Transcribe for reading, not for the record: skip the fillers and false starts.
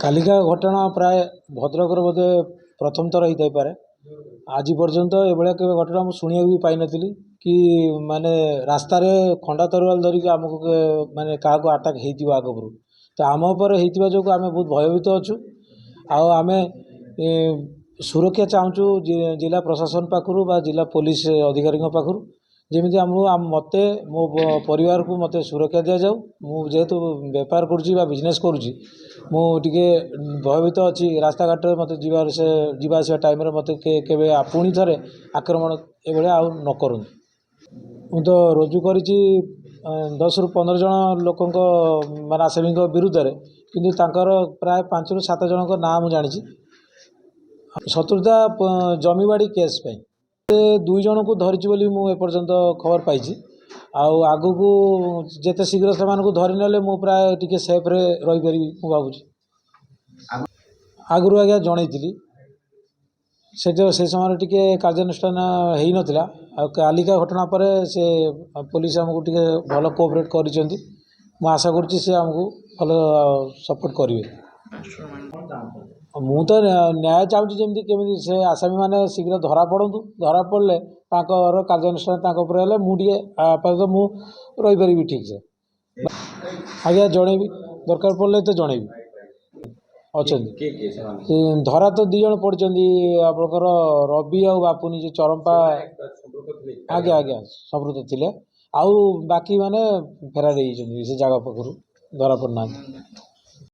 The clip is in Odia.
କାଲିକା ଘଟଣା ପ୍ରାୟ ଭଦ୍ରକର ବୋଧେ ପ୍ରଥମ ଥର ହେଇଥାଇପାରେ। ଆଜି ପର୍ଯ୍ୟନ୍ତ ଏଭଳିଆ କେବେ ଘଟଣା ମୁଁ ଶୁଣିବାକୁ ବି ପାଇନଥିଲି କି ମାନେ ରାସ୍ତାରେ ଖଣ୍ଡା ତରୱାଲ ଧରିକି ଆମକୁ ମାନେ କାହାକୁ ଆଟାକ୍ ହେଇଥିବ ଆଗରୁ। ତ ଆମ ଉପରେ ହେଇଥିବା ଯୋଗୁଁ ଆମେ ବହୁତ ଭୟଭୀତ ଅଛୁ। ଆଉ ଆମେ ସୁରକ୍ଷା ଚାହୁଁଛୁ ଜିଲ୍ଲା ପ୍ରଶାସନ ପାଖରୁ ବା ଜିଲ୍ଲା ପୋଲିସ ଅଧିକାରୀଙ୍କ ପାଖରୁ, ଯେମିତି ଆମକୁ ମୋତେ ମୋ ପରିବାରକୁ ମୋତେ ସୁରକ୍ଷା ଦିଆଯାଉ। ମୁଁ ଯେହେତୁ ବେପାର କରୁଛି ବା ବିଜନେସ୍ କରୁଛି, ମୁଁ ଟିକେ ଭୟଭୀତ ଅଛି। ରାସ୍ତାଘାଟରେ ମୋତେ ଯିବା ଆସିବା ଟାଇମ୍ରେ ମୋତେ କେବେ ପୁଣି ଥରେ ଆକ୍ରମଣ ଏଭଳିଆ ଆଉ ନ କରନ୍ତୁ। ମୁଁ ତ ରୁଜୁ କରିଛି 10ରୁ 15 ଜଣ ଲୋକଙ୍କ ମାନେ ଆସାମୀଙ୍କ ବିରୁଦ୍ଧରେ, କିନ୍ତୁ ତାଙ୍କର ପ୍ରାୟ 5ରୁ 7 ଜଣଙ୍କ ନାଁ ମୁଁ ଜାଣିଛି। ଶତ୍ରୁତା ଜମିବାଡ଼ି କେସ୍ ପାଇଁ ସେ 2 ଜଣଙ୍କୁ ଧରିଛି ବୋଲି ମୁଁ ଏପର୍ଯ୍ୟନ୍ତ ଖବର ପାଇଛି। ଆଉ ଆଗକୁ ଯେତେ ଶୀଘ୍ର ସେମାନଙ୍କୁ ଧରିନେଲେ ମୁଁ ପ୍ରାୟ ଟିକେ ସେଫ୍ରେ ରହିପାରିବି ମୁଁ ଭାବୁଛି। ଆଗରୁ ଆଜ୍ଞା ଜଣେଇଥିଲି, ସେ ସମୟରେ ଟିକେ କାର୍ଯ୍ୟାନୁଷ୍ଠାନ ହେଇନଥିଲା। ଆଉ କାଲିକା ଘଟଣା ପରେ ସେ ପୋଲିସ ଆମକୁ ଟିକେ ଭଲ କୋଅପରେଟ୍ କରିଛନ୍ତି। ମୁଁ ଆଶା କରୁଛି ସେ ଆମକୁ ଭଲ ସପୋର୍ଟ କରିବେ। ମୁଁ ତ ନ୍ୟାୟ ଚାହୁଁଛି, ଯେମିତି କେମିତି ସେ ଆସାମୀମାନେ ଶୀଘ୍ର ଧରା ପଡ଼ନ୍ତୁ। ଧରା ପଡ଼ିଲେ ତାଙ୍କର କାର୍ଯ୍ୟାନୁଷ୍ଠାନ ତାଙ୍କ ଉପରେ ହେଲେ ମୁଁ ଟିକେ ଆପାତତଃ ମୁଁ ରହିପାରିବି ଠିକ୍ସେ। ଆଜ୍ଞା ଜଣେଇବି, ଦରକାର ପଡ଼ିଲେ ତ ଜଣେଇବି। ଅଛନ୍ତି ଧରା ତ 2 ଜଣ ପଡ଼ିଛନ୍ତି, ଆପଣଙ୍କର ରବି ଆଉ ବାପୁନି, ଯେ ଚରମ୍ପା। ଆଜ୍ଞା ଆଜ୍ଞା, ସମ୍ପୃକ୍ତ ଥିଲେ। ଆଉ ବାକି ମାନେ ଫେରାର ହେଇଯାଇଛନ୍ତି, ସେ ଜାଗା ପାଖରୁ ଧରା ପଡ଼ିନାହାନ୍ତି।